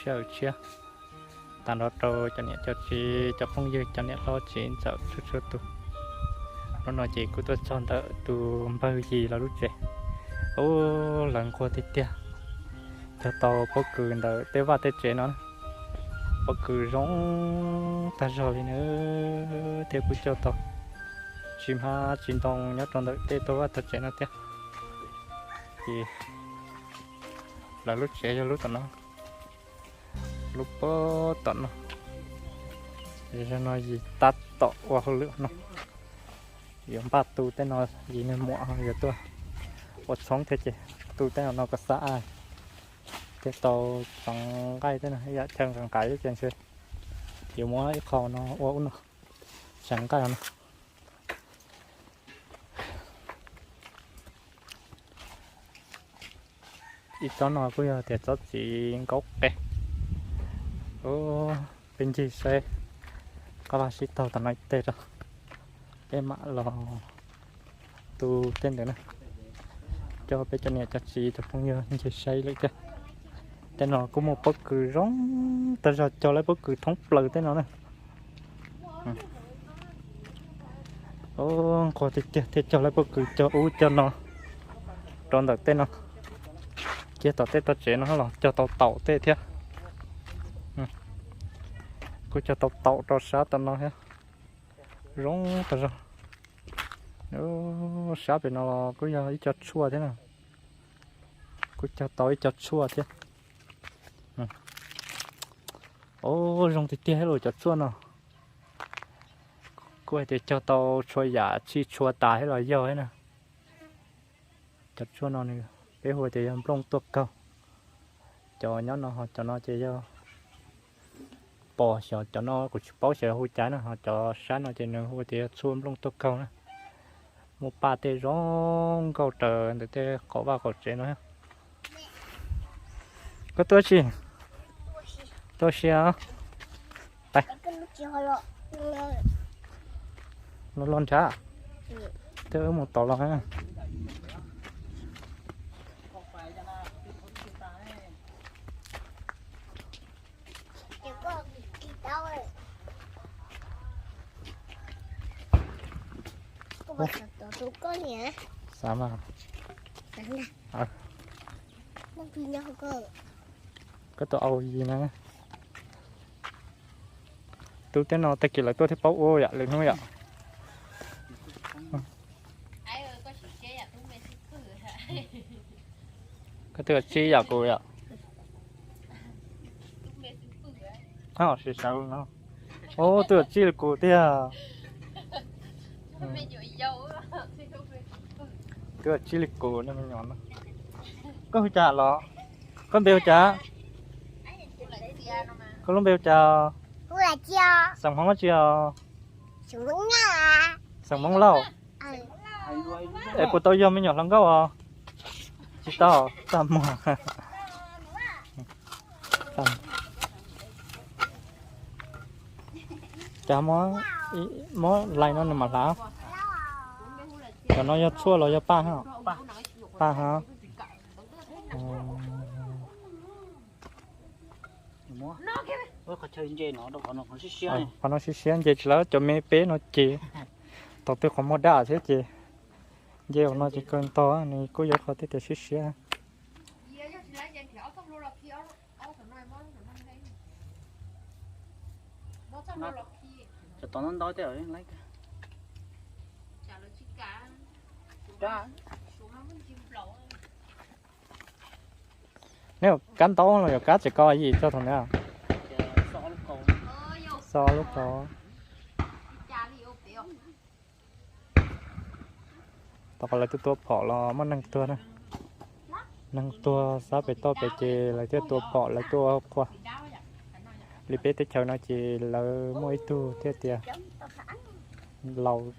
Caw tshiab tas nrho rau cov niam cov txiv, cov phooj ywg, cov niam hlob txiv ntxawm txhua txhua tus. Hnub no ces kuv tuaj txog ntawm tus npawg Yis lawv lub tsev. Ub, lawv nquag tiag tiag, cog tau pob kws ntawm tej vaj tej tsev no. Pob kws zoo tag zog li na, thiab kuj cog tau tsis hmab tsis ntoo nyob rau ntawm tej tog vaj tog tsev no thiab. Ces lawv lub tsev yog lub tom no, lub pob tom no. Zaum no Yis tab tom ua hauj lwm no, yuav npaj tu tej no, Yis niag muam yuav tuaj ua tshoob thiab ces tu tej no kom xab a, thiaj tau txhoov nqaij tej no, ib yam chaw nqaij nqaij ces ntshe yuav muab ib qho no ua ub no, txhoov nqaij no. Ib tsob no kuj yog tias tsob txiv nkaub qe. Peb ncig saib qab vaj sib taug tom no ib teg rau, peb mam los tu tej ntawd na. Coj peb cov niam cov txiv cov phooj ywg ncig saib lawm thiab. Tej no kuj muaj pob kws zoo tag zog, cog lawv pob kws thoob plaws tej no na. Nquag tiag tiag thiaj cog lawv pob kws cog ub cog no rau ntawm tej no, kiag tom tej tog tsev no los cog tau taum tej thiab. Kuj cog tau taum rau sab tom no thiab, zoo tag zog. Sab pem no los kuj yog ib co tshuaj thiab na, kuj cog tau ib co tshuaj thiab. Ub, zoo tiag tiag thiab los cov tshuaj no. Kuj hais tias cog tau txhua yam txhij txhua tas thiab los yog thiab na. Cov tshuaj no nws, peb hu tias yog nplooj tuaj kaug. Cov nyob no ho cov no ces yog pos xyov, cov no kuv tsis paub xyov hu cas na, ho cov sab no ces nws hu tias yog tshuaj nplooj tuaj kaug na. Muaj paj tej zoo nkauj raws ntawm tej qaum vaj qaum tsev no. Koj tuaj tsi? Tuaj sia. Pais, los los nrad, tej wb mus tod los. Xav mas. Koj tuaj au Yis na. Tub, tej no tag kis lawv tuaj thiaj paub ua yom, lwm hnub yom. Koj twb tsib yam kuv yom. Sis sawv no. Ub, twb tsib li kuv tiag. Twb tsib li kuv no me nyuam no. Koj hu cas los? Koj npe hu cas? Koj lub npe hu cas? Xeem Hmoob dab tsi os? Xeem Hmoob Lauj. Es puas tau yog me nyuam hluas nkauj os? Tsis tau, txaj muag. Cas muab lais no nws mam hlav. Cov no yog tshuaj los yog paj ha? Paj ha. Qhov no siab siab nce tsis lawv cov me peb no ces tau twg qhov muag daj thiab ces nce ua no ces kawg ntog, nws kuj yuav qhov tiag tias siab siab. Neb yuav kab ntaub los yuav kab tsev ko yim tso thaum ntawd. Xo lub kaus. Tom qhov lawv tuaj tua phom los muaj neeg tuag na. Neeg tuag sab pem toj pem ces lawv thiaj tua phom lawv tuaj ua quaj. Li peb teb chaws no ces lawv muaj ib tug thiaj tias laus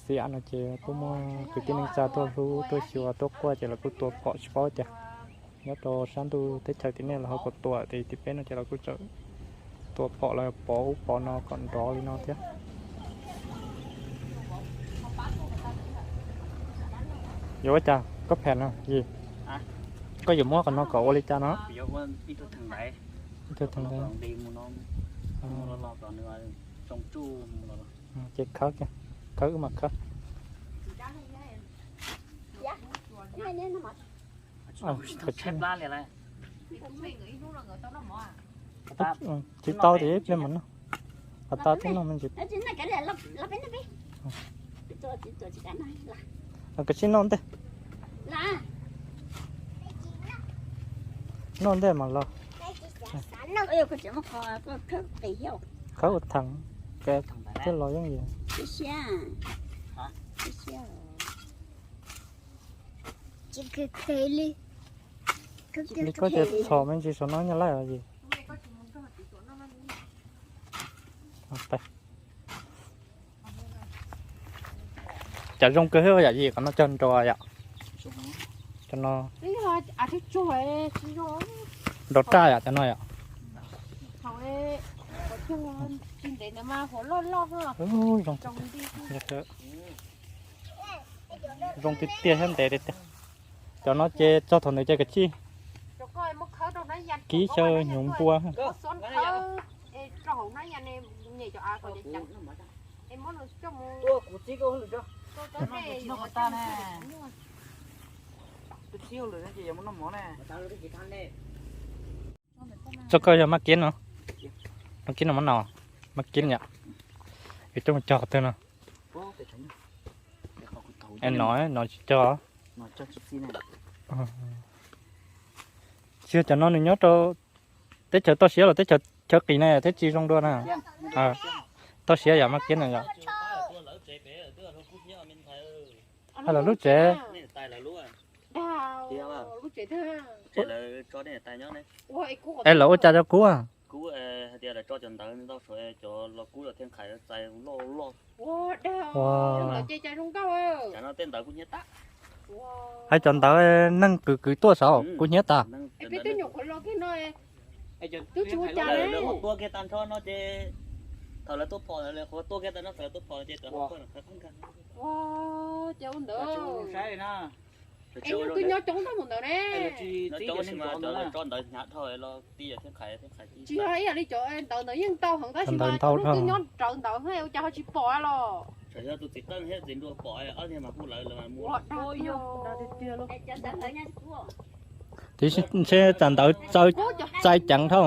xiam no ces kuj muaj kwv tij neej tsa tuaj hlub tuaj xyuas tuaj quaj ces lawv kuj tua phom tsis paub tias nyob rau sab ntuj teb chaws tim nej los ho puas tua, ces tim peb no ces lawv kuj tseem tua phom los pov ub pov no kom nrov li no thiab. Yuav ua cas koj phem no Yis? Koj yuav muab qhov no kom ua li cas no? Ua ib tug theem ntaiv. Ces khawb, khawb wb mam khawb. Tsis tau ces ib pliag mam noj, qhov tau thiab noj me ntsis. Koj sim noj ntej, noj ntej mas los. Khawb ua theem, thiaj los yooj yim. Li koj ces txhom me ntsis saum no nyaj laij os yim. Cas zoo kawg thiab yom, yim qhov no cog nrog yom. Cov no nrog raj yom, cov no yom. Zoo tiag tiag thiab ntev tiag tiag. Cov no ces txog thaum ntawd ces kav tsij kib xyaw hnyuv npua. Txoj koj yog maj kib no, maj kib no, maj no, maj kib yom. Es coj mus cog qhov twg no? Es no, no tsis cog. Tsis yog cov no nws nyob rau teb chaws toj siab los teb chaws, chaw qis na thiab tsis zoo dua na. Toj siab yom, maj kib no yom. Hais lawv lub tsev. Es lawv ua cas rau kub? Hais cov ntawd neeg kwv kwv tuaj saud kub hnyiab tas. Tsis yog ib yam li cov ntawd, ntawd yeej ntau heev tab sis mas cov lub twg nyob rawv ntawd ua cas ho tsis pom los. Tiam sis tsam ntawd txaus ceev dhau.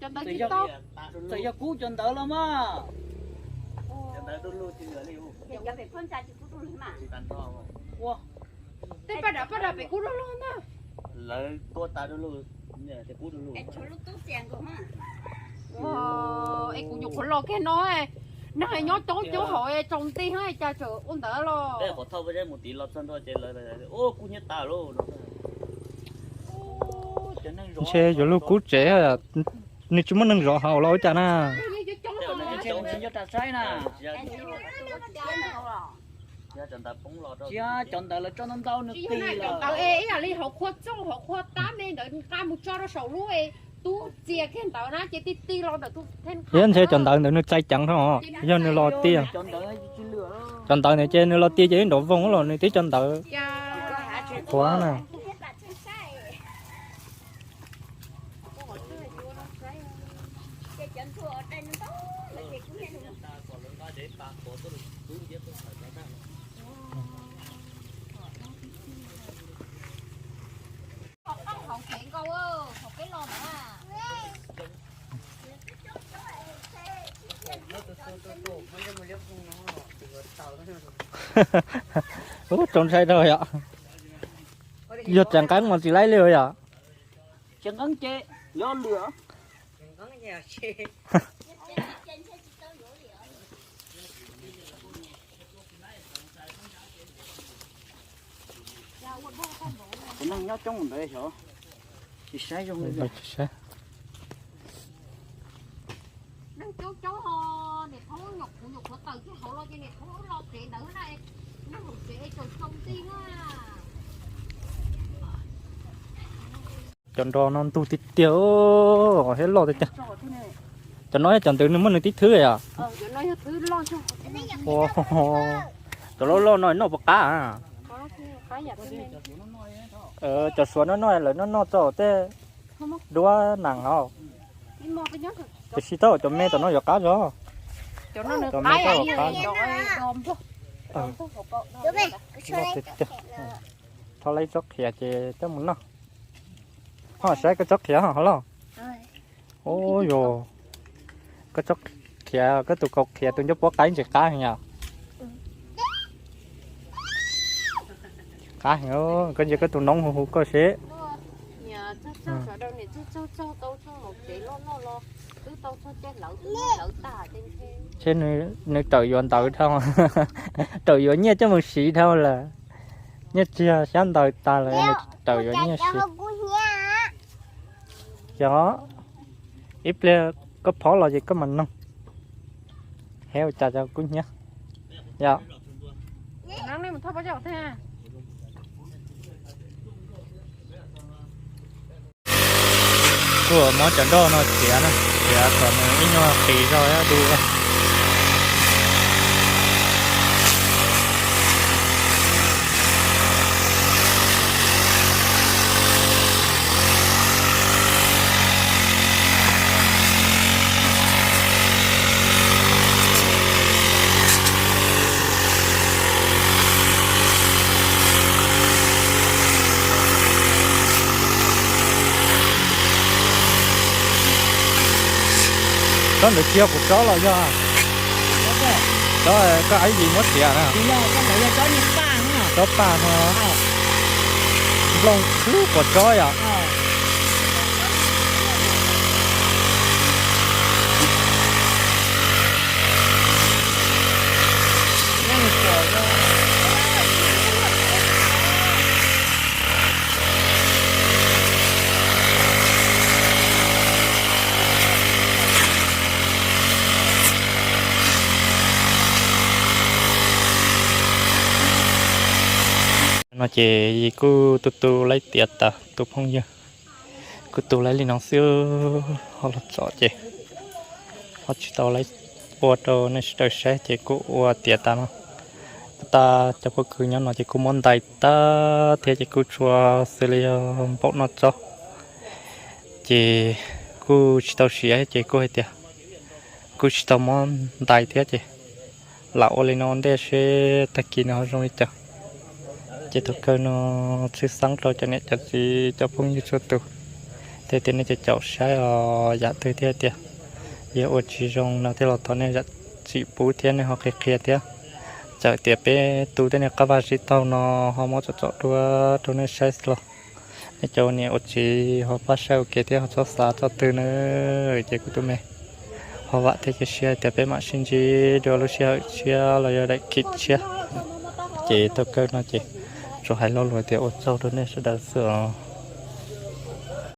Txawm yog kub cov ntawd los mas. Tej paj dam paj dam pem kub loj loj ntag. Es kuv nyuam qhuav los kiag no, neeg nyob coob coob hauv tsaus nti hab cas tseem ua ntawd los. Ntshe yuav lub kub tsev, nws tsis muaj neeg zov hauv los ua cas na. Cov ntawd lawv tso ntau ntau nws qis lawm. Ib yam li hauv qhua txooj hauv qhua tab me ntawd nqa mus tso rau saum lub tub txias kiag ntawd na ces ti ti los ntawm tus. Thiab ntshe cov ntawd ntawd nws txais ceev dhau, yog nws los tiag. Cov ntawd ntawd ces nws los tiag ces ib nrov voog los nws twb cov ntawd qhuav na. Ub, tsoom ntshai rau yom. Yog tseem nqeeb mas tsis laib li yom. Kuv neeg nyob coob ntawd xyov tsis saib zoo li. Neeg coob coob ho niam thaub nyuam qhuav nyuam qhuav tawm kiag hauv los ces niam thaub los tsev ntawd na, neeg hauv tsev tsaus tsaus nti na. Cov nrog no ntug tiag tiag, thiab loj tiag tiag. Cov no cov ntawd nws muaj nws tib thwb yom. Cov loj loj no noj puas qab? Cov suav no noj lawv noj noj txog tej duab nas hauv. Tiam sis tau cov me tom no yuav qab zog. Cov me tau qab. Rho lawv tsob qhiav ces coj mus noj. Ho saib koj tsob qhiav ho los. Ub yog, koj tsob qhiav, koj tus kaus qhiav tus ncuab puab qaib ntsis qab heev yom. Qab heev, koj ntsia koj tus noob hu hu koj seb. Ces nws raws yuav ntawd dhau, raws yuav nyiaj coj mus siv dhau lawm. Nyiaj txiag xyab ntawv tas lawm, nws raws yuav nyiaj siv. Yog, ib pliag koj phob los ces koj mam noog. Hev ua cas cov kub hnyiab. Yog. Kuj muab cov nroj no txiav na, txiav kom nws ib nyuag qis zog du. Tsob ntawd tsis yog kuv tsob los yog? Tsob koj aib yis muab txiav na. Tsob paj no. Nplooj lub quav tsob yom. No ces yis kuj tu tu laib tiav tas tus phooj ywg, kuj tu laib li no xwb, ho los txog ces ho tsis tau laib ua rau nej sawv daws saib ces kuj ua tiav tas no. Tag cov pob kws nyob no ces kuj muab ntais tag thiab ces kuj tshuav xws li yog npaum no tsob. Ces kuj tsis tau siav ces kuj hais tias kuj tsis tau muab ntais thiab ces lam ua li no ua ntej seb tag kis nws ho zoo li cas. Ces thaum kawg no tshwj xeeb rau cov niam cov txiv cov phooj ywg txhua tus, thiab tias nej cov caum saib os yam twg thiab tias yog ua tsis zoo no thiab los thov nej zam txim pub thiab nej ho qhia qhia thiab. Txawm tias peb tu tej niag qab vaj tsib taug no ho muab tsom tsom dua rau nej saib los nej cov ua niam ua txiv ho pab saib ua ke thiab ho txhob xav txoj twg na. Ces kuv tus me ho vam thiab cia siab tias peb mam sib ntsib dua lub sij hawm tshiab los yog daim khiv tshiab. Ces thaum kawg no ces tsuas hais lo lus tias ua tsaug rau nej sawv daws xwb os.